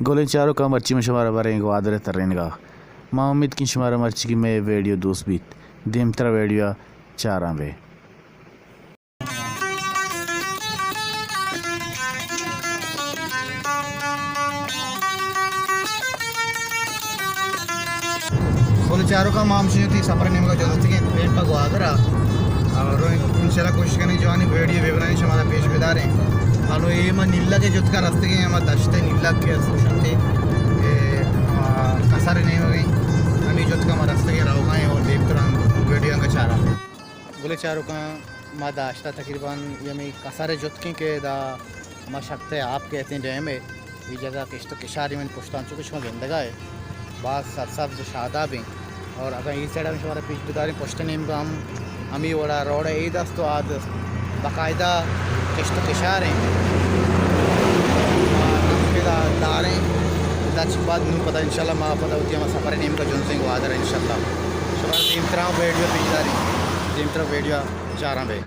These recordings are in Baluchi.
گلیں چاروکاں، مرچی من شمارا بریں گوادر ءِ ترینگا۔ ما امیت کن شمارا مرچی کی مئے ویڈیو دوست بیت۔ دیمترا ویڈیو چاراں بے۔ گل چاروکاں، ما ہمشی وتی سفر نیمگا جتگیں پیم پہ گوادر ءَ۔ اور انشاءاللہ کوشش کنیں جوانی ویڈیو بہ بنائیں، شمارا پیش بداریں۔ حالو اے ما نیلگ ءَ جتکا رستگیں، ہما دشت نیلگ کہ است گوشنتے، اے، آ، کسر نیمگیں۔ ہمیں جتکا ما رستگیں روگائیں اور دیمتران ویڈیو انگا چاراں۔ گل چاروکاں، ما داشتہ تقریباً یمی کسر جتکیں کہ دا ما شکت آپ کہتیں ڈیم ہے، یہ جگہ کشت و کشاری من پشتان چکہ شما گندگا ہے، باز سرسبز و شاداب ہیں۔ اور اگر یہ سائیڈ ہم شمارا پیش بداریں، پشت نیمگا ہم ہمی وڑا روڈ ہے، اے دست و آ دست باقاعدہ کشت و کشار ہیں۔ آ، نمک دا داریں، دا چی بعد نو پدا انشاءاللہ ما پدا ہوتی ہم سفر نیمگا جنزیں گوادر انشاءاللہ۔ شمارا دیمترا ویڈیو پیش داریں، دیمترا ویڈیو چاراں بے۔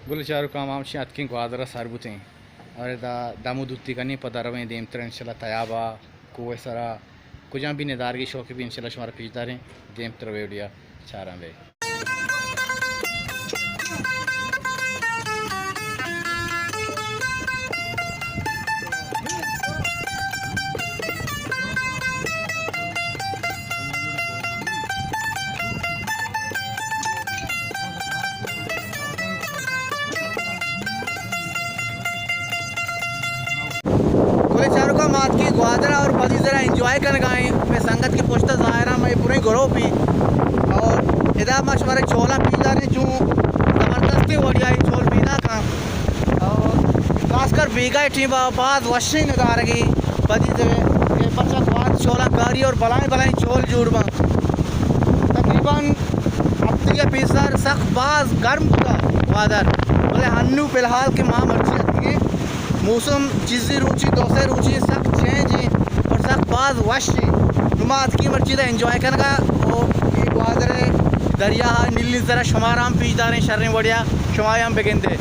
گل چاروکاں، ما ہمشی اتکیں گوادر ءَ سر بوتیں۔ اور ادا دم و دوتی کنیں، پدا رویں دیمتر انشاءاللہ تیاب ءَ، کوہ سرا، کجام بھی ندارگی شوق بھی انشاءاللہ شمارا پیش داریں، دیمتر ویڈیو چاراں بے۔ گلیں چاروکاں، ما اتکیں گوادر ءَ اور پدی ذرا انجوائے کنگا ایں۔ مئے سنگت کے پشت ءَ ظاہر ایں مئے پوریں گروپ ایں۔ اور ادا ما شمارا چولاں پیش داریں، چوں زبردستیں وڑیا اے چول پیدا کاں۔ اور خاص کر بیگاہ ٹیم ءَ باز وشیں ندارگے پدی ذرا، اے پرچا گوادر چولاں کاری اور بلائیں بلائیں چول جوڑ باں۔ تقریباً ہفتگے پیسر سک باز گرم بوتا گوادر، بلے ہنو فی الحال کہ ما مرچی اتکیں، موسم چیزی روچی دو سے روچی سک چینج ہیں اور سک باز وش ہیں۔ نو ما اتکیں مرچی دا انجوائے کنگا، او اے گوادر دریا نیلی سرا شمارا ہم پیش داریں شریں وڑیا، شما ہم بگندے۔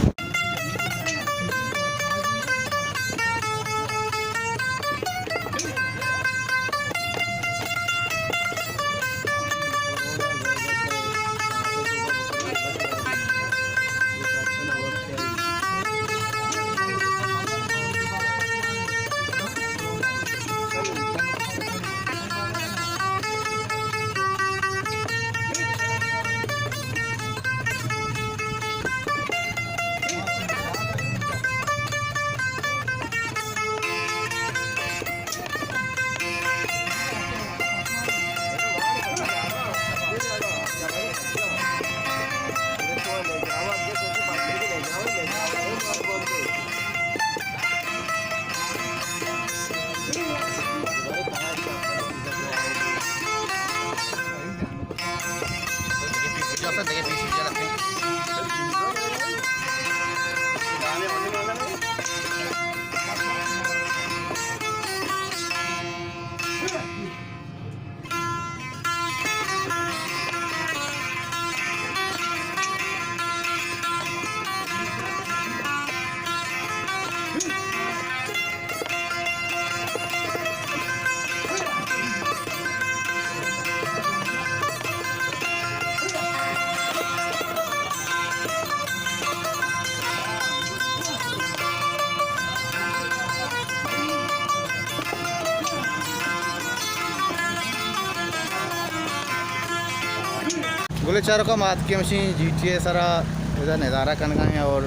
گل چاروکاں، ما اتکیں ہمشی جیٹی ءِ سرا ادا نظارہ کنگا ایں اور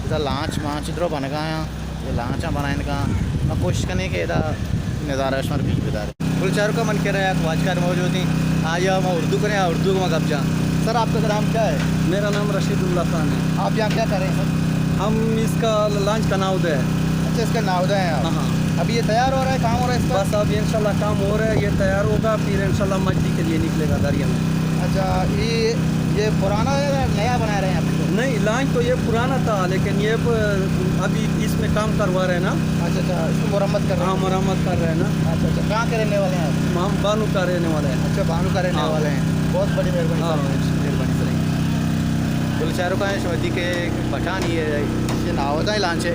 ادا لانچ مانچ درو بنگا ایں، اے لانچاں بنائینگا۔ ما کوشش کنیں کہ ادا نظارہ شمار پیش بداریں۔ گل چاروکاں، من کرا یک واجکار موجود ایں، آیا ما اردو کنیں، آ اردو ما گپ جاں۔ سر، آپ کا نام کیا ہے؟ میرا نام رشید اللہ خان ہے۔ آپ یہاں کیا کر رہے ہیں سر؟ ہم اس کا لانچ کا ناودا ہے۔ اچھا، اس کا ناودا ہے آپ؟ ہاں، ہاں۔ ابھی یہ تیار ہو رہا ہے، کام ہو رہا ہے اس کا؟ بس اب انشاءاللہ کام ہو رہا ہے، یہ تیار ہوگا، پھر انشاءاللہ مچھلی کے لیے نکلے گا دریا میں۔ اچھا، یہ، یہ پرانا ہے یا نیا بنا رہے ہیں آپ اس کو؟ نہیں، لانچ تو یہ پرانا تھا، لیکن یہ پ-، ابھی اس میں کام کروا رہے ہیں نا۔ اچھا، اچھا، اس کو مرمت کر رہے ہیں؟ ہاں، مرمت کر رہے ہیں نا۔ اچھا، اچھا، کہاں کے رہنے والے ہیں آپ؟ ہم بانو کا رہنے والے ہیں۔ اچھا، بانو کا رہنے ہاں۔ والے ہیں۔ بہت بڑی مہربانی سر۔ ہاں۔ مہربانی سر۔ گل چاروکاں، شما دی کہ پٹھانی ہے، یہ ناودا لانچ ہے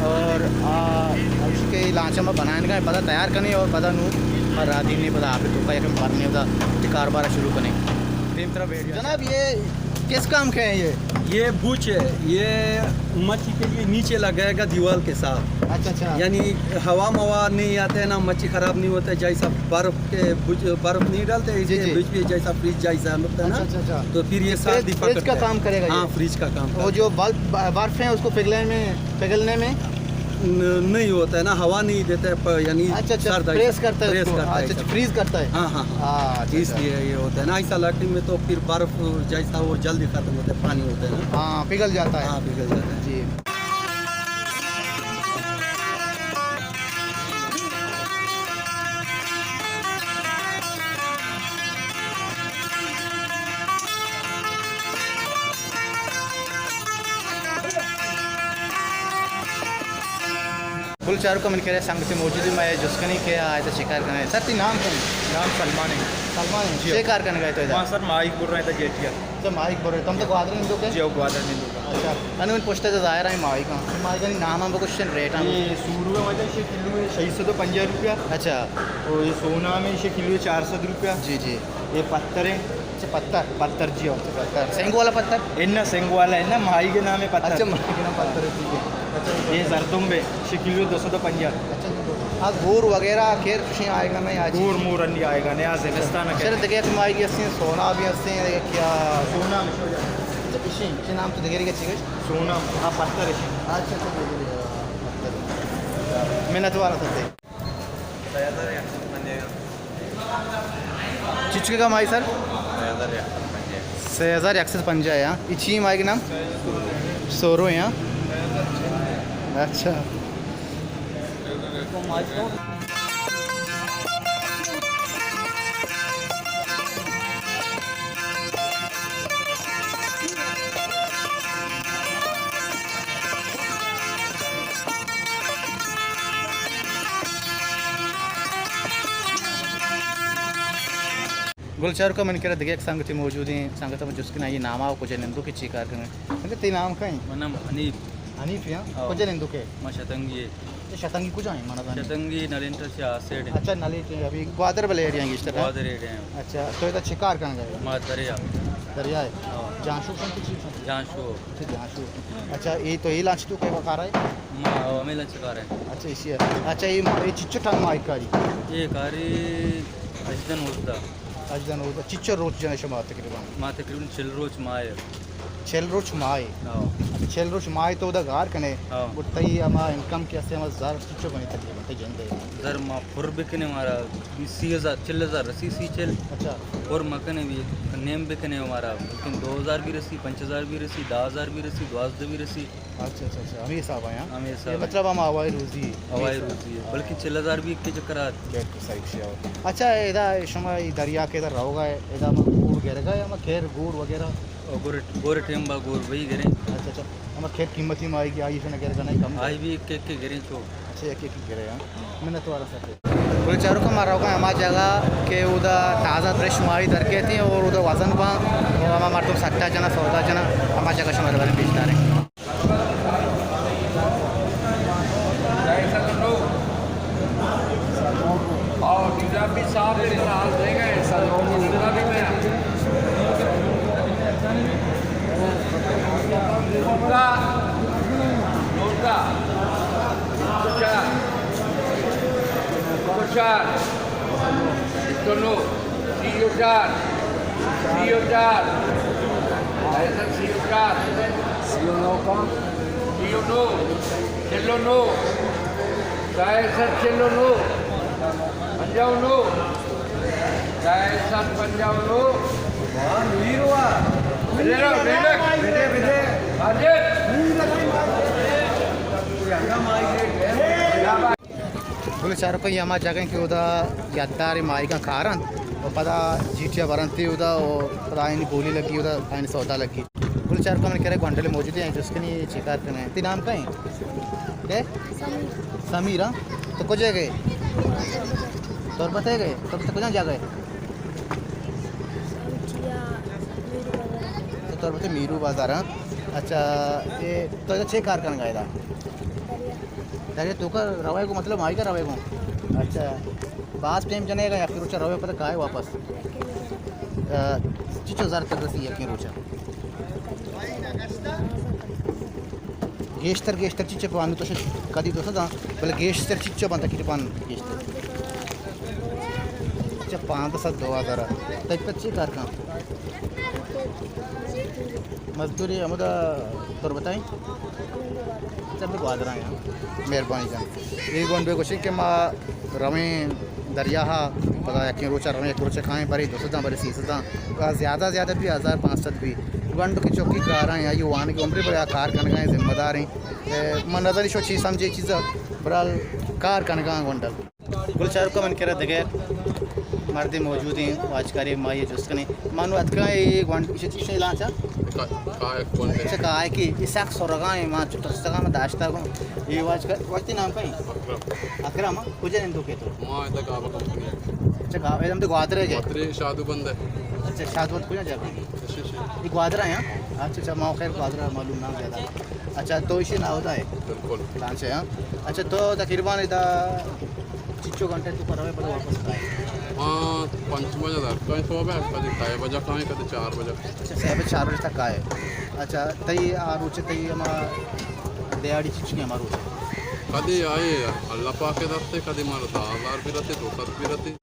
اور آ، اس کے لانچ ہم بنائیں گے، پدا تیار کریں اور پدا نو ما راہ دیں، پدا آپ تو کا یک بار نہیں ہوتا، کاروبار شروع کریں۔ جناب، یہ کس کام کے ہیں یہ؟ یہ بوچ ہے، یہ مچھی کے لیے نیچے لگائے گا دیوال کے ساتھ۔ اچھا، اچھا۔ یعنی ہوا موا نہیں آتے نا، مچھی خراب نہیں ہوتے، جیسا برف کے بوچ، برف نہیں ڈالتے، اس جی، کے جی۔ بیچ میں جیسا فریج جیسا ہوتا ہے نا، اچھا، اچھا، اچھا۔ تو پھر یہ یہ سردی فریج، فریج پکڑتے کا ہیں۔ کام کرے گا یہ؟ ہاں، فریج کا کام اور کرے جو گا۔ برف، برف ہیں اس کو پگھلنے میں، پگھلنے میں ن-، نہیں ہوتا ہے نا، ہوا نہیں دیتا ہے، پ-، یعنی اچھا، اچھا، سرد ہے، پریس کرتا ہے پریس اس کو۔ کرتا ہے اچھا، اچھا، سب۔ فریز کرتا ہے۔ ہاں، ہاں، ہاں۔ ہاں، اچھا، اس اچھا۔ لیے یہ ہوتا ہے نا، ایسا لکڑی میں تو پھر برف جیسا وہ جلدی ختم ہوتا ہے، پانی ہوتا ہے نا۔ ہاں، پگھل جاتا ہے۔ ہاں، پگھل جاتا ہے۔ جی۔ گل چاروکاں، من کرا سنگتے موجود ایں، ما جست کنیں کہ آ ادا چے کار کنگا ایں۔ سر، تئی نام کئے؟ نام سلمان ہے۔ سلمان ہے۔ جی۔ چے کار کنگا ئے تو ادا؟ ما سر ماہیگ بر رہے تھا جیٹیا۔ اچھا، ماہیگ بر رہے۔ تم تو گوادر نندوک ئے؟ جی، او گوادر نندوک۔ اچھا۔ انو من پشتا تو ظاہر ہے ماہیگ۔ ماہیگانی نام ہم بکشن، ریٹ ہم۔ یہ سورو ہے، مطلب، شے کلو ہے، شش سد و پنجاہ روپیہ۔ اچھا۔ اور یہ سونا میں شے کلو ہے، چار سد روپیہ۔ جی، جی۔ یہ پتھر ہے۔ اچھا، پتھر۔ پتھر، جی ہو۔ اچھا، پتھر۔ سنگ والا پتھر؟ انہ سنگ والا ہے نا، ماہیگ نام ہے پتھر۔ اچھا، ماہیگ نام پتھر ہے، ٹھیک ہے۔ اچھا۔ یہ زردمب ہے، شے کلو دو سد و پنجاہ۔ اچھا، ہاں، گور وغیرہ خیر کچھ آئے گا نا آج؟ گور مور نہیں آئے گا، نیا زمستان ہے۔ سر، دیکھیں، ماہیگ ہستے، سونا بھی ہستے، کیا؟ سونا میں۔ اچھا، اسی، اسی نام تو دیکھ رہی ہے، ٹھیک ہے؟ سونا، ہاں، پتھر ہے۔ اچھا، اچھا، اچھا، اچھا، پتھر۔ منت والا سر۔ چچکے کا مائی سر؟ سہ ہزار یک سد پنجاہ۔ سہ ہزار یک سد پنجاہ، ہاں۔ یہ چی مائی کے نام؟ سورو، ہاں۔ اچھا۔ گل چاروکاں، من کرا دگہ یک سنگتے موجود ایں، سنگت ءَ من جست کناں، آئی نام ءَ، کجا نندوک ئے، چی کار کنگ ئے؟ سنگت، تئی نام کئے ایں؟ من نام حنیف۔ حنیف ایں؟ ہاں۔ کجا نندوک ئے؟ ما شتنگی ایں۔ اے شتنگی کجا ایں؟ من نہ زاناں۔ شتنگی نلینٹا چہ آ سائیڈ ایں۔ اچھا، نلینٹا، ابھی گوادر بلے ایریا گیشتر، ہاں؟ گوادر ایریا ایں۔ اچھا، تو ادا چے کار کنگ ئے؟ ما دریا۔ دریا ئے؟ ہاں۔ جانشو شنگ چی؟ جانشو۔ اچھا، جانشو۔ اچھا، اے تو اے لانچ تو کئے کار ئے؟ ما ہمے لانچ کار ایں۔ اچھا، ایشی ئے۔ اچھا، اے، اے چچو ٹن ماہی کاری؟ اے کاری ہژدہ نوزدہ۔ ہژدہ نوزدہ۔ چچو روچ جنے شما تقریباً؟ ما تقریباً چل روچ ماہ ئے۔ چل روچ ماہ ئے؟ ہاں۔ اچھا، چل روچ ماہ ئے تو ادا گار کنے؟ ہاں۔ گڑا تئی ہما انکم کہ ہستے، ہما زر چچو بنے تقریباً تئی جند ئے؟ زر ما پر بکنے، مارا بیس سی ہزار، چل ہزار رسی، سی چل۔ اچھا۔ پر مکنے بھی، نیم بکنے ہمارا، لیکن دو ہزار بھی رسی، پنچ ہزار بھی رسی، دہ ہزار بھی رسی، دوازدہ بھی رسی۔ اچھا، اچھا، اچھا، ہمے حساب ءَ، ہاں؟ ہمے حساب ءَ۔ مطلب ہم ہوائی روزی۔ ہوائی روزی ءَ۔ بلکہ چل ہزار بھی ایک چکر آت۔ بالکل صحیح شے۔ اچھا، ادا شما اے دریا کہ ادا روگ ئے، ادا ہما گور گرگ ئے یا ہما کھیر گور وغیرہ؟ او گور، گور ٹیم با گور بھئی گریں۔ اچھا، اچھا۔ ہما کھیر قیمتی ماہی کہ آئی شنا گرگ نہیں کم؟ آئی بھی ایک ایک کے گریں چو۔ اچھا، ایک ایک گرے، ہاں۔ منت وار آں سر۔ گل چاروکاں، ما روگ ءَ ایں ہما جاگہ کہ اودا تازہ فریش ماہی در کیت اور اودا وزن باں اور ہما مردم سٹا جناں، سودا جناں، ہما جاگہ شمارا بریں پیش داریں۔ چار، چار، چار، چار، سی و چار۔ سائیں سر، سی و چار۔ سی و نو کا؟ سی و نو۔ چلو نو۔ سائیں سر، چلو نو۔ پنجاؤ نو۔ سائیں سر، پنجاؤ نو۔ واہ، میر واہ۔ بدے رو، بدے۔ بدے، بدے۔ واجد۔ گل چاروکاں، اے ہما جاگہ ایں کہ اودا یدار ماہیگاں کارنت و پدا جیٹیا برنتی اودا و پدا آیانی بولی لگی، اودا آیانی سودا لگی۔ گل چاروکاں، من کرا گونڈلے موجود ایں، جست کنی چی کار کنگا ایں۔ تئی نام کئے ایں؟ کئے؟ سمیر۔ سمیر، ہاں؟ تو کجا گئے؟ تربت ءَ گئے؟ تربت ءِ کجا جاگہ ایں؟ تو تربت ءِ میرو بازار، ہاں؟ اچھا، اے تو چے کار کنگا ادا؟ دریا توکا روئے گوں، مطلب ماہیگا روئے گوں؟ اچھا، باز ٹائم جنئے گا یا پھر روچا روئے پدا کائے واپس؟ آ، چچو زر تر رسی یکیں روچا؟ گیشتر، گیشتر چچو پان تو شد کدی دو سد، بلے گیشتر چچو بنتا کہ پان گیشتر؟ اچھا، پانزدہ سد، دو ہزار۔ تئی پت چی کار کن؟ مزدوری ہمودا تربت ءَ ایں؟ چپ گوادر ءَ ایں۔ مہربانی جان۔ اے گونڈو گوشی کہ ما رویں دریا ءَ، پدا یکیں روچ ءَ رویں، یک روچ ءَ کائیں، برے دو سداں، برے سی سداں، زیادہ زیادہ بی ہزار پانچ سد بی۔ گونڈو کہ چوکی کار ایں، آئی وانگی عمرے، بلے آ کار کنگا ایں، ذمہ دار ایں۔ اے، من نزانی شو چی سمجھے چیزا، برال کار کنگا ایں گونڈو۔ گل چاروکاں، من کرا دگہ مردے موجود ایں، واجکارے، ما اے جست کنیں۔ ما نوں اتکاں اے گونڈ، ایشی چی شے لانچا؟ کا-، کائک گونڈ۔ اچھا، کائک ایں، اے سک سرگا ایں، ما چو ترسگا ما داشتا گوں۔ اے واجکار، وتی نام کئے ایں؟ اکرم۔ اکرم، ہاں؟ کجا نندوکے تو؟ ما ادا گابا کمپنی۔ اچھا، گابا، اے ہم تو گوادر ءَ گئے؟ گوادر ءَ شادو بند ءَ۔ اچھا، شادو بند کجا جاگہ ایں؟ اچھا، اچھا۔ اے گوادر ءَ ایں، ہاں؟ اچھا، اچھا، ما خیر گوادر ءَ معلوم نہ زیادہ۔ اچھا، تو ایشی ناودا ئے؟ بالکل۔ لانچ ءَ، ہاں۔ اچھا، تو تقریباً ادا چچو گھنٹہ تو پر روئے پدا واپس کائے؟ ہاں، پنچ بجہ در کائیں صبح ءَ، کدی سئے بجہ کائیں، کدی چار بجہ۔ اچھا، سئے بجہ چار بجہ تک کائے۔ اچھا، تئی آ روچ تئی ہما دیہاڑی چچکے ہما روچ؟ کدی آئی اللہ پاک ءِ دست ءَ، کدی مارا دہ ہزار بی رسی، دو سد بی رسی۔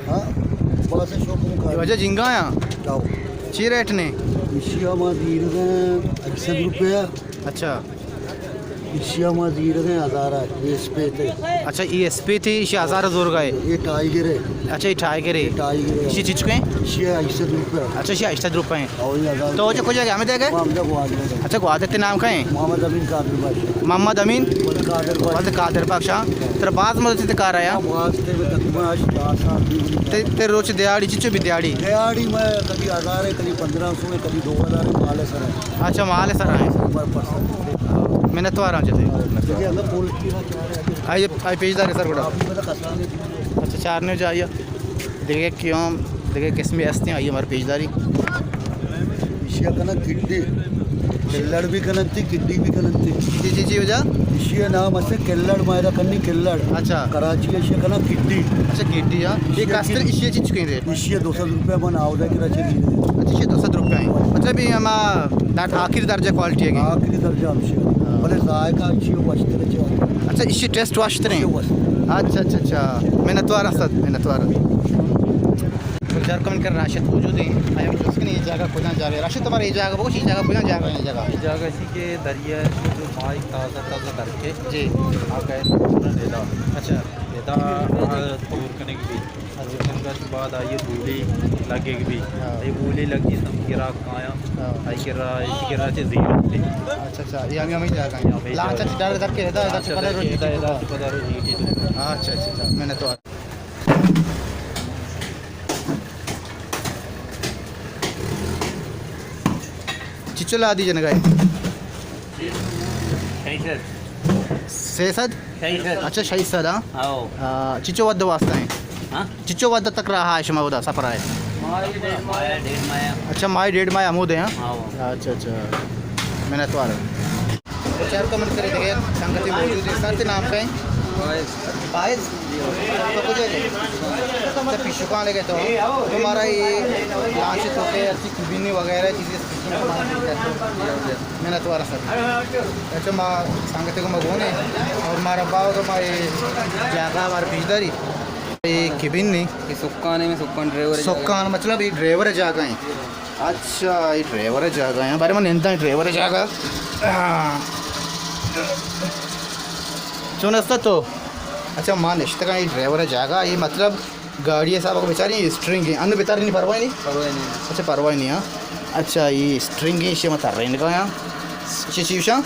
ہاں، بس شکر کا۔ واجہ جنگا آں؟ جاؤ۔ چی ریٹ نے؟ ایشی ءَ ما زیرگ ایں ہشت سد روپیہ۔ اچھا۔ ایشی ءَ ما زیرگ ایں ہزار ءَ، اے اسپیت ءَ۔ اچھا، اے اسپیت ءَ، ایشی ہزار ءَ زورگ ئے؟ اے ٹائیگر ءَ۔ اچھا، اے ٹائیگر ءَ۔ اے ٹائیگر ءَ۔ ایشی چچکے؟ ایشی ءَ ہشت سد روپیہ۔ اچھا، ایشی ہشت سد روپیہ ایں۔ او، اے ہزار۔ تو واجہ کجا گئے؟ ہمے دے گئے؟ ما ہمے دے گوادر ءَ۔ اچھا، گوادر۔ تئی نام کئے ایں؟ محمد امین قادر بخش۔ محمد امین؟ ولد قادر بخش۔ ولد قادر بخش، ہاں۔ ترا باز مدت ءَ کار ءَ آیا؟ ہاں، باز تے میں تقریباً ہشت دہ سال بی۔ تئی، تئی روچ دیہاڑی چچو بی دیہاڑی؟ دیہاڑی میں کدی ہزار ءَ، کدی پندرہ سو ءَ، کدی دو ہزار ءَ، مال ءِ سر ءَ۔ اچھا، مال ءِ سر ءَ ایں۔ پر پرسن۔ منتوار آں چہ تئی۔ آئی، آئی پیش دار ئے سر گڑا۔ اچھا، چار نے جائے۔ دگہ کیوں، دگہ قسمے ہست ایں، آئی مارا پیش دار ئے۔ ایشی ءَ کناں کڈی۔ کلڑ بی کننتی، کڈی بی کننتی۔ جی، جی، جی، واجہ۔ ایشی ءِ نام ہست کلڑ، ما ادا کنیں کلڑ۔ اچھا۔ کراچی ءَ ایشی ءَ کناں کڈی۔ اچھا، کڈی، ہاں۔ اے ایشی ءِ کستر، ایشی ءِ چچکے ایں ریٹ؟ ایشی ءِ دو سد روپیہ من آودا کرا چہ گیری۔ اچھا، ایشی ءِ دو سد روپیہ ایں۔ مطلب اے ہما در-، آخری درجہ کوالٹی ئے کہ؟ آخری درجہ ہمیش ایں۔ ہاں۔ بلے ذائقہ ایشی ءِ وشتر ایں۔ اچھا، ایشی ءِ ٹیسٹ وشتر ایں؟ ایشی ءِ وشتر۔ اچھا، اچھا، اچھا۔ منتوار آں سد، منتوار آں۔ گل چاروکاں، من کرا راشد موجود ایں۔ آئی ءَ جست کنیں اے جاگہ کجام جاگہ ایں؟ راشد، تو مارا اے جاگہ بگوش، اے جاگہ کجام جاگہ ایں، اے جاگہ؟ اے جاگہ ایشی کہ دریا ءَ شو جو ماہیگ تازہ تازہ درکے۔ جی۔ آ کئے پورا ندا۔ اچھا۔ ندا آ دور کنگ بی۔ اچھا۔ دور کنگ ءَ چہ بعد آئی ءِ بولی لگگ بی۔ ہاں۔ آئی بولی لگی سم گراک کایاں۔ ہاں۔ آئی کرا، ایشی کرا چہ زیرگ بی۔ اچھا، اچھا، اے ہمے، ہمے جاگہ ایں۔ ہمے لانچ جاگہ۔ چہ ڈر در کے ادا، ادا چہ پدا رو جیٹی تو۔ پدا رو جیٹی تو۔ اچھا، اچھا، اچھا، منتوار۔ چچو لادی جنگا ئے؟ شش سد۔ شش سد؟ شش سد۔ اچھا، شش سد، ہاں؟ آؤ۔ آ، چچو وھد واسطہ ایں؟ ہاں؟ چچو وھد تک راہ ایں شما اودا سفر ءَ؟ ما اے ڈیڑھ ماہ، ڈیڑھ ماہ۔ اچھا، ماہ ڈیڑھ ماہ ہمود ایں، ہاں؟ آؤ۔ اچھا، اچھا۔ منتوار۔ چاروکاں، من کرا دگہ سنگتے موجود ایں۔ سر، تئی نام کئے ایں؟ فائز۔ فائز؟ تو کجا ئے؟ اچھا، پیشوکان لگے تو۔ تو مارا اے لانچ ءِ توکا ہرچی کبینی وغیرہ چیزے اسپیشل مارا پیش دار۔ منتوار آں سر۔ اچھا، ما سنگتے گوما گون ایں اور مارا باوگ ما اے جاگہ مارا پیش داری۔ اے کیبن نہیں؟ یہ سکان ہے، میں سکان ڈرائیور ہے۔ سکان مطلب یہ ڈرائیور ہے جاگہ ہیں۔ اچھا، یہ ڈرائیور ہے جاگہ ہیں۔ بارے میں نندا ہے ڈرائیور ہے جاگہ۔ ہاں۔ چون است تو؟ اچھا، ماں نشتگاں، یہ ڈرائیور ہے جاگہ۔ یہ مطلب گاڑی ہے صاحب، بیچاری اسٹرنگ ہے۔ انو بیتاری نہیں، پرواہ نہیں؟ پرواہ نہیں۔ اچھا، پرواہ نہیں، ہاں۔ اچھا، یہ اسٹرنگ ہے، اسے میں ترین گیا۔ اسے چی وشاں؟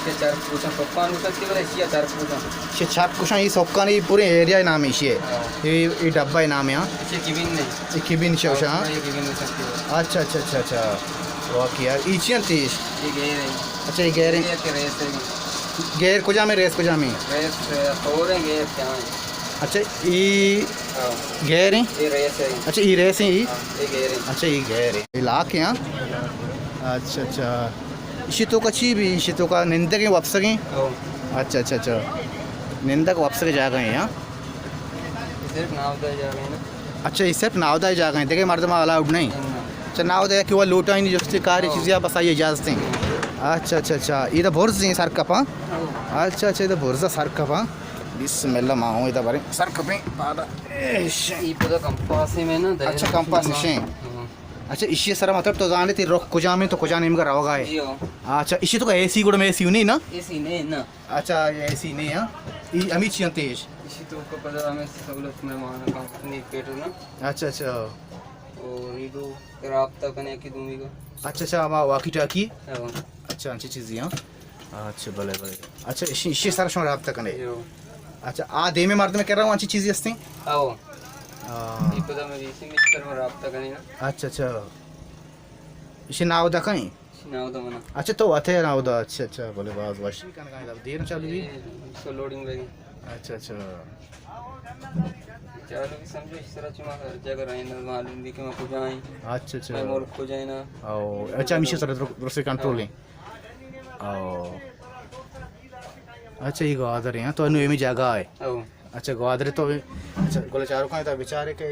یہ چرپ گوشاں، سکان گوشاں، چی بلے، یہ چرپ گوشاں۔ یہ چرپ گوشاں، یہ سکان، یہ پورے ایریا نام ایشی ہے۔ ہاں۔ یہ، یہ ڈبہ نام ہے، ہاں۔ اسے کیبن نہیں۔ یہ کیبن اسے وشاں، ہاں۔ یہ کیبن گوشاں۔ اچھا، اچھا، اچھا، اچھا۔ واقعی یار، یہ چی انت ایش؟ یہ گیئر ہے۔ اچھا، یہ گیئر ہے۔ یہ کہ ریس ہے۔ گیئر کجا میں، ریس کجا میں؟ ریس، اے، فور ہے، گیئر کیا ہے؟ اچھا، یہ ہاں۔ گیئر ہیں؟ یہ ریس ہے۔ اچھا، یہ ریس ہیں، یہ؟ ہاں، یہ گیئر ہے۔ اچھا، یہ گیئر ہے۔ یہ لاک ہیں، ہاں؟ اچھا، اچھا۔ اشی توکا چی بھی، اشی توکا نندگیں وپسگیں؟ ہاں۔ اچھا، اچھا، اچھا۔ نندگ وپسگ جاگہ ہیں، ہاں؟ صرف ناودہ جاگہ ہیں نا۔ اچھا، یہ صرف ناودہ جاگہ ہیں، دیکھیں مردم الاؤڈ نہیں؟ ہاں۔ اچھا، ناودہ کہ وہ لوٹا ہی نہیں، جستی کاری ہاں۔ چیزیں بس آئی اجازت ہیں۔ ہاں۔ اچھا، اچھا، اچھا۔ یہ تو برز ہیں سر کپاں۔ ہاں۔ اچھا، اچھا، یہ تو برز سر کپاں۔ بسم اللہ، ما ہوں ادا بریں سر کپیں پادا۔ ایش۔ یہ پدا کمپاس ہے میں نا، دائرہ اچھا، کمپاس میں۔ اشیں۔ ہاں۔ اچھا، اشی سر مطلب تو زانے تی رخ کجا میں تو کجا نیمگا روگا ہے؟ جی ہاں۔ اچھا، اشی توکا اے سی گڑا میں اے سی نہیں نا؟ اے سی نہیں نا۔ اچھا، یہ اے سی نہیں ہاں۔ یہ ہمیں چی انت ایش؟ اشی توکا پدا ہمیں سہولت میں مانا کمپنی پیٹر نا۔ اچھا، اچھا۔ اور یہ دو رابطہ کنے کی دومی کا۔ اچھا، اچھا، ہما واکی ٹاکی؟ ہاں۔ اچھا، اچھی چیزیں ہاں۔ اچھا، بلے، بلے۔ اچھا، اشی، اشی سر شما رابطہ کنے؟ جو۔ اچھا، آ دیمے مردم کرا انچی چیزی ہستیں؟ آؤ۔ آ۔ یہ پدا میں ریسی میں سر میں رابطہ کنے نا۔ اچھا، اچھا۔ اشی ناودہ کئیں؟ اشی ناودہ منا۔ اچھا، تو اتے ناودہ، اچھا، اچھا، بلے باز وش۔ دیر چالو بھی؟ یہ سو لوڈنگ لگی۔ اچھا، اچھا۔ چالو بھی سمجھو، اس طرح چما ہر جگہ رہنا معلوم بھی کہ میں کجا ہیں۔ اچھا، اچھا۔ میں ملک کجا ہیں نا۔ او، اچھا، ہمیشہ سر در-، درست کنٹرول ہیں۔ او۔ اچھا، یہ گوادر ہیں، تو انو ایمی جگہ ہے۔ او۔ اچھا، گوادر تو، اچھا، گل چاروکاں تا بیچارے کہ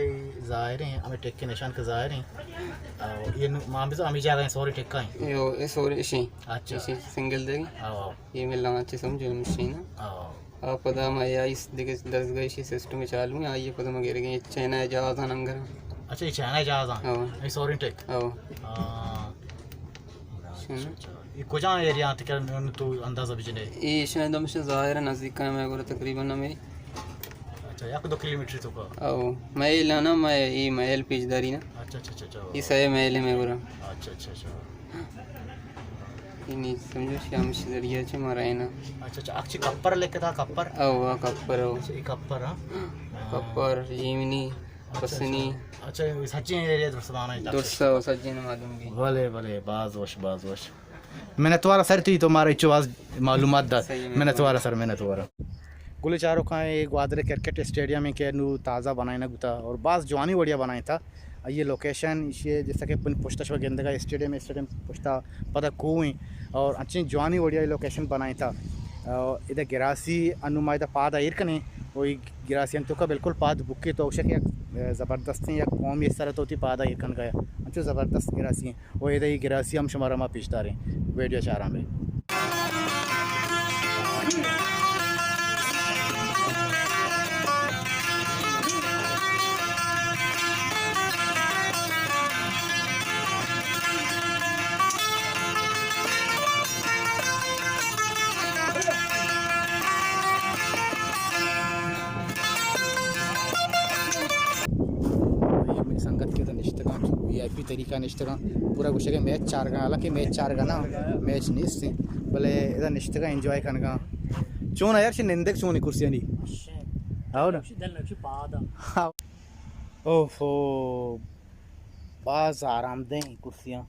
ظاہر ہیں، ہمیں ٹک کے نشان کے ظاہر ہیں۔ او، یہ نو-، مان بزا ہمیں جگہ ہیں، سوری ٹکا ہیں۔ یو، یہ سوری اشی۔ اچھا۔ اشی سنگل دے۔ او۔ یہ ملا اچھے سمجھو ہمشی نا۔ او۔ آ پدا ما اے آئی دیگه دزگاهی سیستم چالو ہیں، آئی پدا ما گرگیں چائنا جہازاں ننگر۔ اچھا، یہ چائنا جہازاں؟ ہاں۔ یہ سورین ٹیک؟ ہاں۔ ہاں۔ شنو؟ اچھا، اچھا۔ یہ کجا ایریا آتے کہ تو اندازہ بجنے؟ یہ شاید ہمشہ ظاہر ہے نزدیک ہے میں گورا تقریباً ہمیں۔ اچھا، یک دو کلومیٹر تو کا؟ او، میل ہے نا، میں، یہ میل پیچ داری نا۔ اچھا، اچھا، اچھا، اچھا۔ یہ سہ میل ہے میں گورا۔ اچھا، اچھا، اچھا۔ انی سمجھو شی ہمشی ذریعہ چہ ما رہنا۔ اچھا، اچھا، اچھی کپر لکھتا، کپر؟ او، آ کپر ہو۔ اچھا، یہ کپر، ہاں؟ کپر، جیمنی، اچھا، پسنی۔ اچھا، اچھا، یہ سچی ایریا درست بانا ہے۔ درست ہو، سچی نے معلوم بھی۔ بلے، بلے، باز وش، باز وش۔ منتوار سر تئی تو مارا اچو باز معلومات دات۔ صحیح، منتوار۔ منتوار سر، منتوار۔ گل چاروکاں، اے گوادر کرکٹ اسٹیڈیم ہے کہ نو تازہ بنائینا گتا اور باز جوانی وڑیا بنائیتا۔ آئی لوکیشن ایشی ہے، جیسا کہ پن پشت شما گندگا اسٹیڈیم، اسٹیڈیم پشتا پدا کوہ ہیں اور انچیں جوانی وڑیا لوکیشن بنائیتا۔ اور ادا گراسی انو ما ادا پاد ایر کنیں، وہ گراسی انتو کا بالکل پاد بکے تو اوشک یک زبردستیں یک قومی سر تو تی پاد ایر کن گیا۔ انچو زبردست گراسی ہیں۔ و ایدہ ای گراسی ہم شمارا ما پیش داریں ویڈیو چاراں بے۔ اے منی سنگت کہ ادا نشتگاں، وی آئی پی طریقہ نشتگاں، پورا گوشگ میچ چارگاں، حالانکہ میچ چارگاں نا، میچ نیست، بلے ادا نشتگاں انجوائے کنگاں۔ چون یار چہ نندگ چونی کرسیانی؟ ہاو نا؟ اوفو، باز آرام دیں کرسیاں۔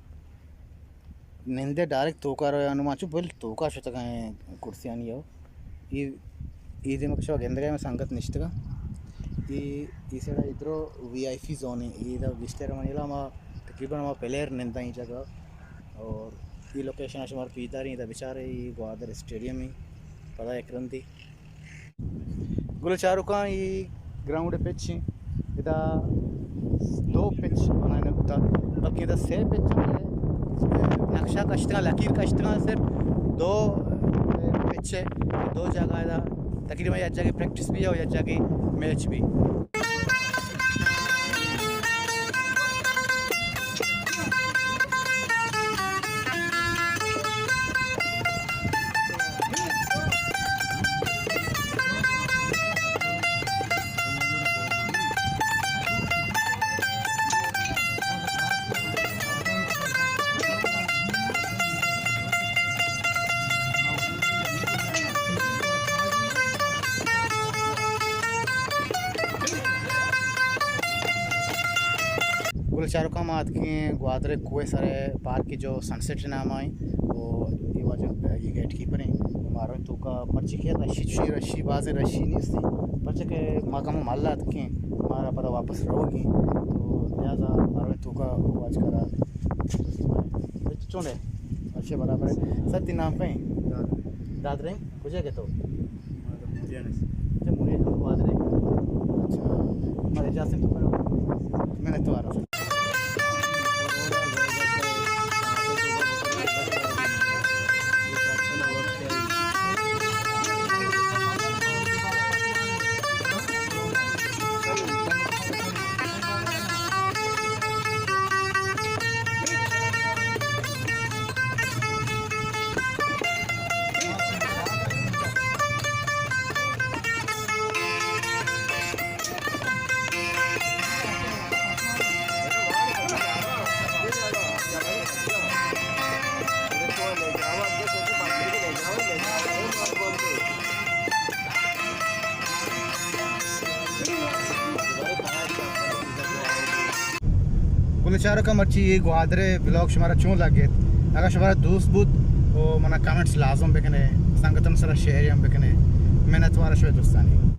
نندے ڈائریکٹ توکا رو، انو ما چو بل توکا شتگاں کرسیانی ہو۔ ای، ای دیما کہ شما گندگا میں سنگت نشتگاں۔ ای، ای سیڈا ادرو وی آئی پی زون ہے۔ ای دا گیشتر منی لا ما تقریباً ما پلیئر ننداں ای جگہ۔ اور ای لوکیشن شمار پیداریں، دا بیچارے ای گوادر اسٹیڈیم ہی پدا یک رندی۔ گل چاروکاں، اے گراؤنڈ پچ ایں۔ ادا دو پچ بنائینگ بوتا، بلکہ ادا سے پچ ایں۔ نقشہ کشتگاں، لکیر کشتگاں، صرف دو پچ ایں۔ دو جگہ ادا تقریباً یک جگہ پریکٹس بھی ہے اور یک جگہ میچ بھی۔ چاروکاں، ما اتکیں گوادر کوہ سر پارک جو سن سیٹ نام آئیں، و اے واجہ اے گیٹ کیپر ہیں، مارو توکا مرچی کے رشی چی رشی بازیں رشی نیستی، پرچہ کہ ما کم محلہ اتکیں، مارا پدا واپس روگی، تو لہذا مارو توکا واج کرا چون ہے؟ اچھا، برابر ہے۔ سر، تئی نام کہیں؟ دادرے۔ کجا گئے تو؟ اچھا، موریا ہم گوادر ہے۔ اچھا، مارے جاسم تو کرو۔ میں نے تو آ رہا۔ گل چاروکاں، مرچی اے گوادر ءِ بلاگ شمارا چون لگت؟ اگاں شمارا دوست بوت، او منا کمنٹس لازم بکنے، سنگتاں سرا شیئر ہم بکنے۔ منتوار شمئے دوستانی۔